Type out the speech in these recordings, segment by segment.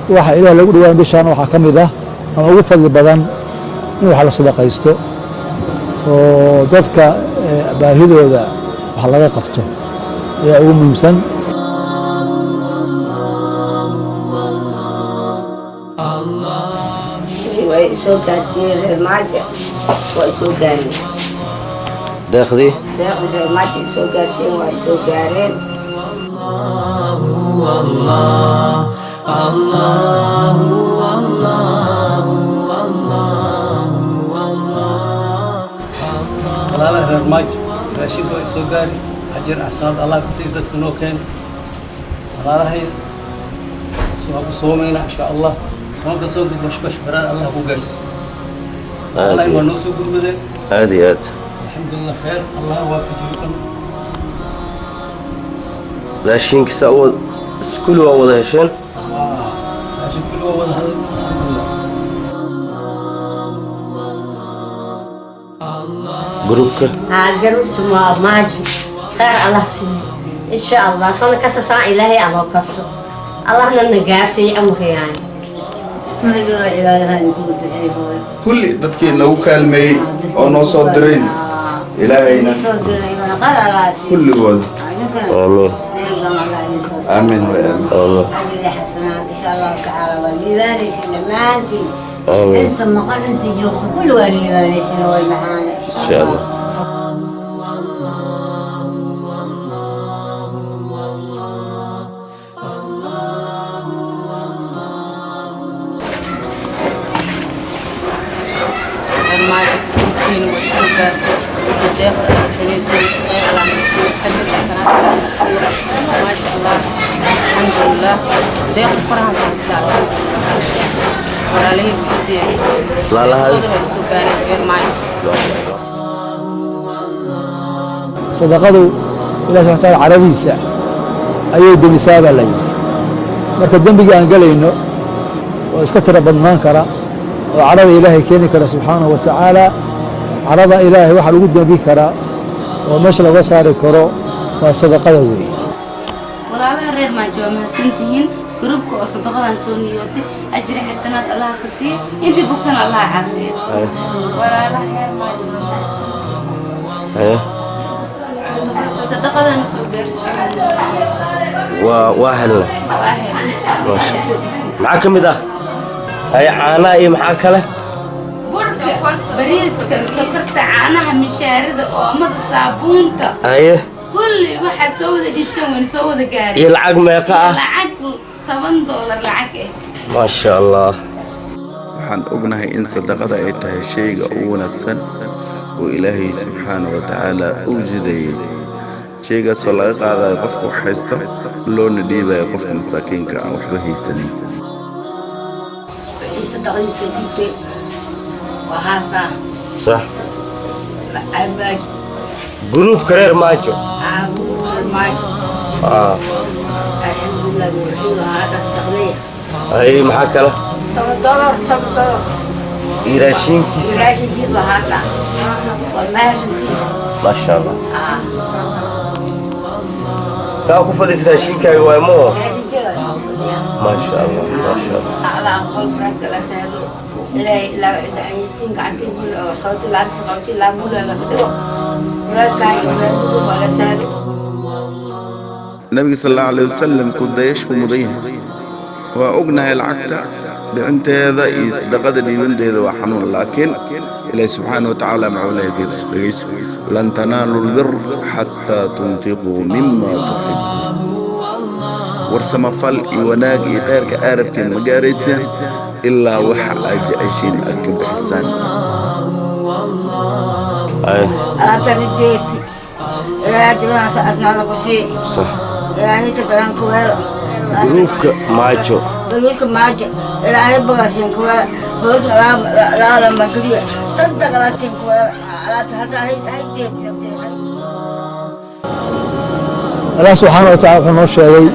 Waxa Ilaah lagu dhawaan bishaan waxaa ka mid ah ama ugu fadli badan in wax la sadaqaysto oo dadka baahidooda wax laga qabto ayaa ugu muhiimsan. Waa isoo gaarsiiyey reer Maaja, waa isoo gaareen. Deeqdii. Deeqdii reer Maaja isoo gaarsiiyeen, waa isoo gaareen. Walaalaha reer Maajo, raashinka waa soo gaari. Ajir axsanaad Allah ka siiyo dadka noo keena. Walaalahay, waa ku soomayna insha Allah. Soonka soonka bashbash baraar Allah ku gaarsiiyo. Allah waa noo soo gurmadeen. Aad iyo aad. Alxamdulilah, kheer Allah waafajiyo dhan. Raashinkiisa kulli waa wada hesheen? Raashin kulli waa wada hadal, alxamdulilah. Gruubka. Haa, garuurta Maaji, khayr Allah siiyo insha Allah. Sana kasta saan Ilaahay aloo kaso, Allahna na gaarsiiyo cumrigaan. Kulli dadkii nagu kaalmeeyey oo noo soo dirayn, Ilaahayna kulligood. Aamiin. Aamin way, aamin. Aamiin. Insha Allahu tacaala waa liibaanaysin dhammaantiin. Aamiin. Inta maqan, inta joogto, kulli waa liibaanaysin, way maxaana. Insha Allah. Reer Maajo, gruubkiina waa isoo gaartay deeqda aad bixinaysay. Khayr Allah na siiyo, ajir xasanaad Allah na siiyo. Maasha Allah, alxamdulilah, deeqda farahan ku haystaa, alxamdulilah. Walaalahey way siiyeen. Walaalaha. Dadkooda waa isoo gaareen reer Maajo. Sadaqadu Ilah subxana wataala caradiisa ayay demisaa baa la yidhi. Marka dembiga aan gelayno oo iska tiro badnaan kara oo carada Ilaahay keeni kara subxaanahu wa tacaala, carada Ilaahay waxaa lagu dembi karaa oo meesha looga saari karo waa sadaqada weeye. Walaalaha reer Maajo, waa mahadsantihiin. Gruubka oo sadaqadan soo niyootay, ajri xasanaad Allaha ka siiyo, intii bugtana Allaha caafiyo. Walaalaha reer Maajo waa mahadsan. Haye. Sadaqadan soo gaarsiiyo. Waa helna. Waa helay. Maasha, maxaa ka mid ah? Haye, caanaha iyo maxaa kale? Burka, bariiska, sokorta, caanaha, mishaarida, oomada, saabuunta. Haye. Kulli waxaad soo wada dhiibteen wayna soo wada gaareen. Iyo lacag meeqa ah? Lacag $10 lacag ah. Maasha Allah. Waxaan ognahay in sadaqada ay tahay shayga ugu wanaagsan oo Ilaahay subxaana wa tacaala uu jideeyey, shaygaasoo laga qaadayo qofka wax haysta loona dhiibayo qofka masaakiinka aan waxba haysanin. Wixii sadaqadiisa dhiibtay waa haastaa. Sax. Maajo. Gruubka reer Maajo. Maajo. Alxamdulilah, wixii waa sadaqdaya. Haye, maxaa kale? $10, $10. Iyo raashinkiisa. Raashinkiis waa haastaa, waa mahadsantiin. Maasha Allah. Taa ku fadhiis raashinkaaga waay moo. Raashinkeeda waa fadhiyaa. Maasha Allah, maasha Allah. Allah aqbal, muraadka la sahlo. Ilaahay ilaa haysiin gacantiin bul oo sabti laanta sabti laa bul la dhigo, muraadka muraadka waa la sahlo. Nabiga sal Allahu alayh wasalam ku dayashku mudan yahay. Waa ognahay lacagta bixinteeda iyo sadaqada dhiibanteeda waa xanuun, laakiin Ilaahi subxaana wa tacaala maxuu leeyahay? Fiirso, dhegeyso: lan tanaalu lbir xataa tunfiquu mima tuxibuun. War samafal iyo wanaag iyo khayrka aa rabteen ma gaaraysaan ilaa waxa aad jeceshiin aad ka bixisaan. Haye. Alaabtani deerti, Ilaahay ajiradaas asnaana ku sii. Sax. Ilaahay tadaran ku weelo. Gruubka Maajo. Gruubka Maajo, Ilaahay barasin ku weelo, hooga laala magriya tanta galasin ku weelo. Alaabta hadda hay deerti. Allah subxaana wa tacala wuxuu noo sheegay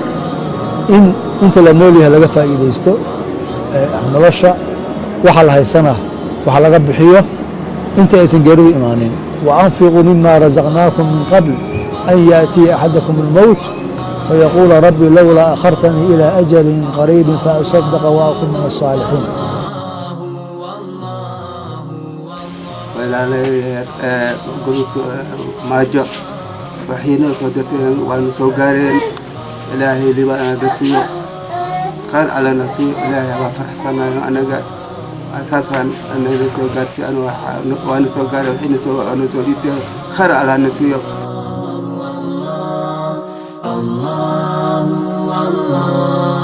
in inta la nool yahay laga faa'iidaysto nolosha, waxa la haysana waxa laga bixiyo inta aysan geeridu imaanin. وأنفقوا مما رزقناكم من قبل أن يأتي أحدكم الموت. Fayaquula rabbi lowlaa akhartanii ilaa ajalin qariibin faasadaqa waakun min asaalixiin. Walaalay gurubka Maajo, waxayna soo dirteen waanu soo gaareen. Ilaahay libaanaga siiyo, khayr allana siiyo. Ilaahay waa faraxsanayo anaga asaasaan anaga soo gaarsiiy, waanu soo gaaray waxayna soo waanu soo dhiibteen. Khayr allana siiyo. Allah.